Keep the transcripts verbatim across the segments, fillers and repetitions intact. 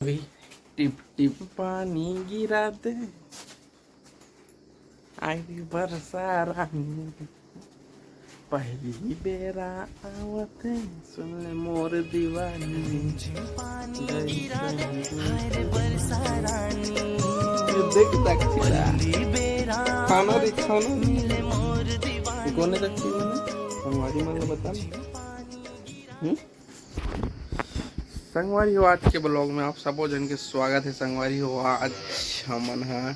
अभी tip tip पानी गिरा दे, आई रे बरसा रानी, पहली बेरा आवत है, सुन ले मोर दीवानी। ये देख दक्षिणा, खाना रे खाना। ये कौन है दक्षिणा? हमारी मन बता। हम्म? संगवारी हो, आज के ब्लॉग में आप सबो जन के स्वागत है। संगवारी हो, आज हमन ह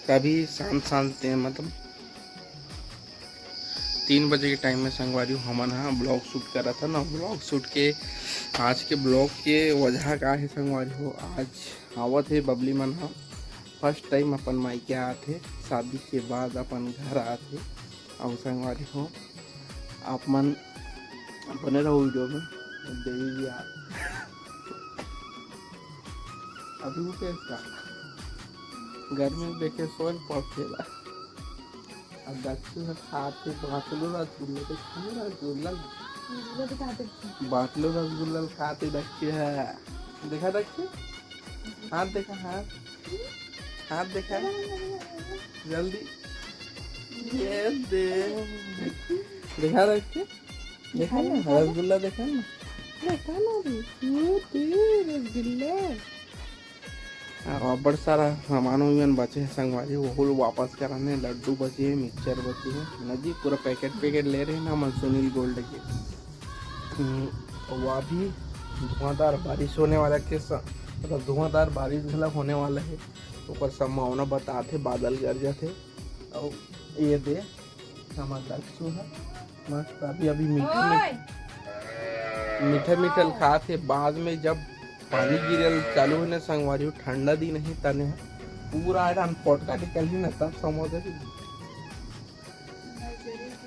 कभी शांत शांत, मतलब तीन बजे के टाइम में संगवारी हो हमन ह ब्लॉग शूट करत ह ना। ब्लॉग शूट के आज के ब्लॉग के वजह का है संगवारी हो, आज आवत है बबली मन ह फर्स्ट टाइम अपन मायके आत है शादी के बाद अपन घर आत है। अउ संगवारी हो, आप मन बने रहो वीडियो में। देवी जी आ अभी उठे इसका गर्मी में देखे सोन पड़ते ला। अब दक्षिण खाते बाटलो रसगुल्ला, तो खाने रसगुल्ला, बाटलो रसगुल्ला खाते दक्षिण है। देखा दक्षिण, हाथ देखा, हाथ, हाथ देखा जल्दी। ये दे, देखा दक्षिण, देखा ना, रसगुल्ला देखा ना। देखा ना रे, ये दे रसगुल्ला। हाँ, अब्बड़ सारा सामान उमान बचे है संगवारी, वो वापस कराने। लड्डू बचे है, मिक्सचर बचे है ना जी, पूरा पैकेट पैकेट ले रहे हैं ना हमन सुनील गोल्ड के। हम्म, वो अभी धुआंधार बारिश होने वाला के स-, मतलब धुआंधार बारिश घला होने वाला है, ओकर संभावना बताथे, बादल गरजत है। अउ ये दे हमर दक्षु ह मस्त अभी अभी मीठा मीठा मीठा मीठा ल खात हे। बाद में जब पानी गिरल चालू होने संगवारी हो, ठंडा दिन ही तने ह पूरा एकदम पोटका निकल ही ना, तब समझ ही।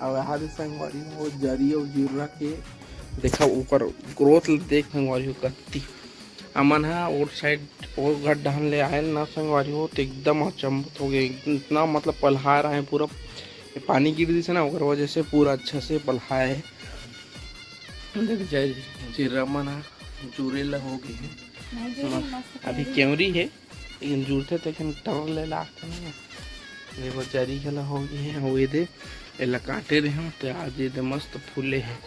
अब यहाँ दे संगवारी हो जरी अउ जीरा के देखा ओकर ग्रोथ देख संगवारी हो कत्ती। हमन ह ओर साइड ओर घर डहन ले आयल ना संगवारी हो, तो एकदम अचंभित हो गए, इतना मतलब पलहा रहा है पूरा। ये पानी गिर दिस ना, ओकर वजह से पूरा अच्छा से पलहा है। देख जय जीरा मन ह जुरे ला हो गए हैं। नहीं, जुरे मस्त अभी केवरी है, लेकिन जुरथे तो एखन टर ले लागथे ना। देखो जरी घला हो गए हैं, वो ये दे एला काटे रहे हम, तो आज ये दे मस्त फूले है।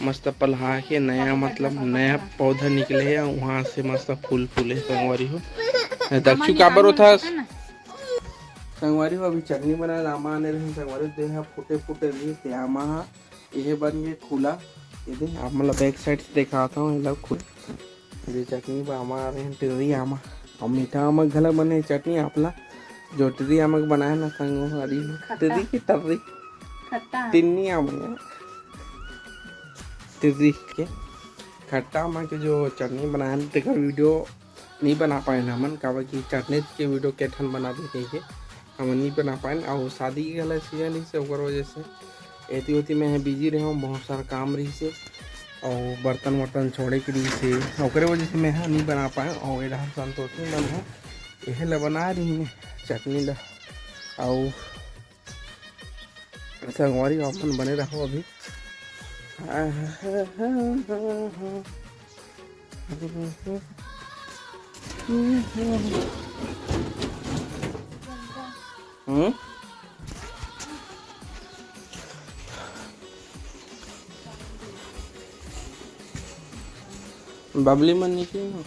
मस्त पलहा के नया, मतलब नया पौधा निकले हे, वहाँ से मस्त फूल फूले हे संगवारी हो। दक्षु काबर होथस? संगवारी हो, अभी चटनी बनाए ला आमा आने रहे संगवारी हो, देह फूटे फूटे रही ते आमा हा, ये बन गए खुला। ये दे, आप मतलब बैक साइड से दिखाता हूँ, ये लोग खुला। ये चटनी बा, आमा आ रहे हैं, टिर्री आमा। और मीठा आमा घला बने चटनी, आपला जो टिर्री आमा के बनाए ना संगवारी हो, खट्टा। टिर्री की टर्री। खट्टा। तिन्नी आमा है। टिर्री के खट्टा आमा के जो चटनी बनाए ना, तेकर वीडियो नहीं बना पाए ना हमन, काबर कि चटनी के वीडियो के ठन बना दे कहिके हमन नहीं बना पाए। और शादी के घला सीजन रहिस हे, ओकर वजह से एती ओती मैं बिजी रहे हूँ, बहुत सारा काम रहिस हे और बर्तन वर्तन छोड़े के रहिस हे, ओकरे वजह से मैं ह नहीं बना पाए। और इधर संतोषी मन ह एहे ला बना रही मैं चटनी ला। और संगवारी हो, आप मन बने रहो अभी। हम्म? बबली मन निकली ना।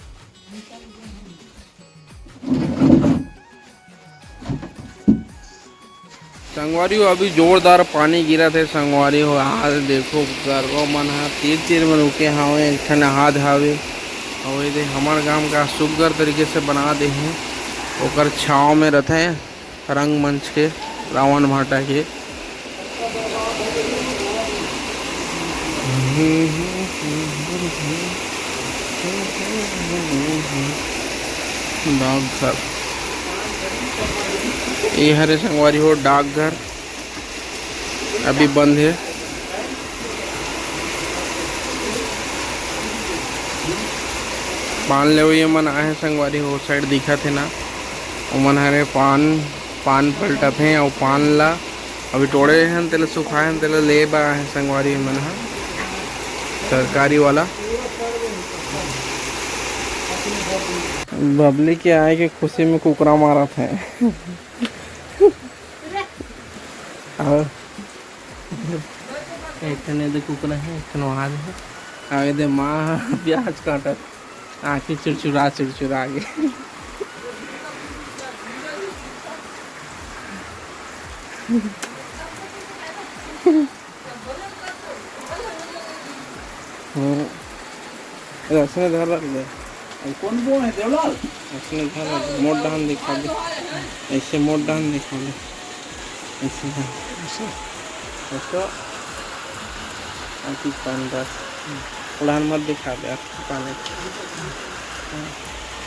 संगवारी हो, अभी जोरदार पानी गिरत हे संगवारी हो। आज देखो गरवा मन ह तीर तीर में रुके हावे, एक ठन हाथ हावे। अउ एदे हमर गांव का सुग्घर तरीके से बना दे हे, ओकर छाव में रथे रंगमंच के रावण भाटा के। डाकघर, ये हरे संगवारी हो डाकघर, अभी बंद हे। पान लेवइया मन आहे संगवारी हो, साइड दिखत हे ना, ओमन हरे पान, पान पलटत हे अउ पान ला अभी टोड़े हन, तेला सुखाए हन, तेला ले बर आहे संगवारी मन ह, सरकारी वाला। बबली के आए के खुशी में कुकरा मारत हे। अउ एक ठन एदे कुकरा हे, एक ठन वहाँ दे हे। अउ एदे माँ ह प्याज काटत, आँखी चुरचुरा चुरचुरा गे। हम्म। ए, असने धर रख दे। ए, कौन बोन है देवलाल? असने धर रख दे, मोर डाहन दिखा दे। ऐसे मोर डाहन दिखा दे। ऐसे धर। ऐसे। ऐसे। आँखी पान बस। उड़ान मत दिखा दे, आँखी पान है।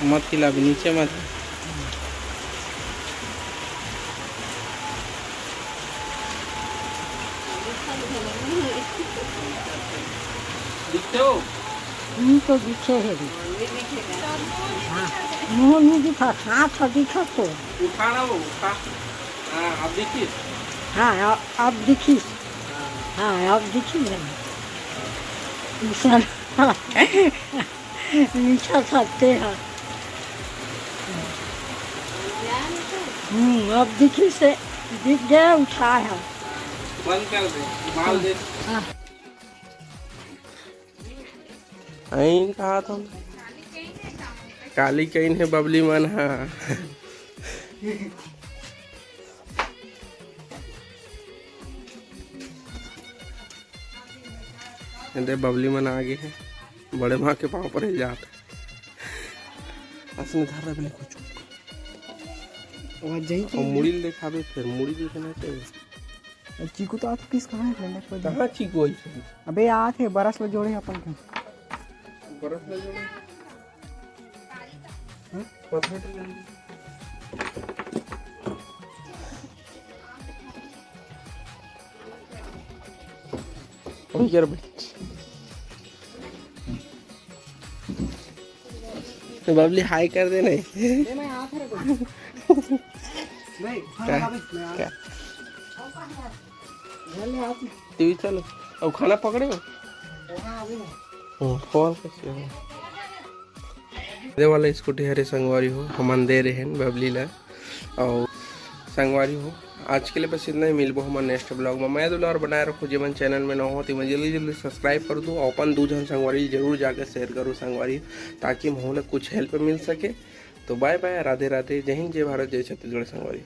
मत हिला भी, नीचे मत। दिखते हो? हम तो दिखे है भी। हाँ, मुँह नहीं दिखा, हाथ दिखा तो। उठा ना वो, उठा। हाँ, अब दिखी? हाँ, अब, अब दिखी। हाँ, अब दिखी है। निशान। मीठा खाते हैं। हम्म, अब दिखी से दिख गया, उठा है। बंद कर दे, माल दे। हाँ। अइन कहा था, काली कइन है बबली मन हा। एदे बबली मन आ गे हे, बड़े माँ के पाँव परे जात। असने धर रहे कुछ। आवाज जाई और मुड़ी ल देखाबे, फिर मुड़ी देखना चाहिए। चीकू तो आत किस कहाँ है? कहाँ चीकू आई? अबे आत है, बरस ल जोड़े अपन के। बरस ल जोड़े? हाँ? पत्थर तो नहीं। ओ यार भाई। तो बबली हाय कर दे नहीं। नहीं, मैं हाथ रखो। नहीं, क्या? हाँ, अभी मैं हाथ क्या? घर ले हाथ में। टीवी चलो। अब खाना पकड़े हो? हाँ, अभी नहीं। हम्म, फोन कैसे हो? ये वाला स्कूटी हरे संगवारी हो, हमन दे रहे हैं बबली ला। और संगवारी हो, आज के लिए बस इतना ही। मिलबो हमन नेक्स्ट ब्लॉग में। मैं दुलार बनाए रखो, जेमन चैनल में नवा हो, तेमन जल्दी जल्दी सब्सक्राइब कर दो और अपन दू झन संगवारी जरूर जाके शेयर करो संगवारी, ताकि मोला कुछ हेल्प मिल सके। तो बाय बाय, राधे राधे, जय हिंद, जय भारत, जय छत्तीसगढ़ संगवारी।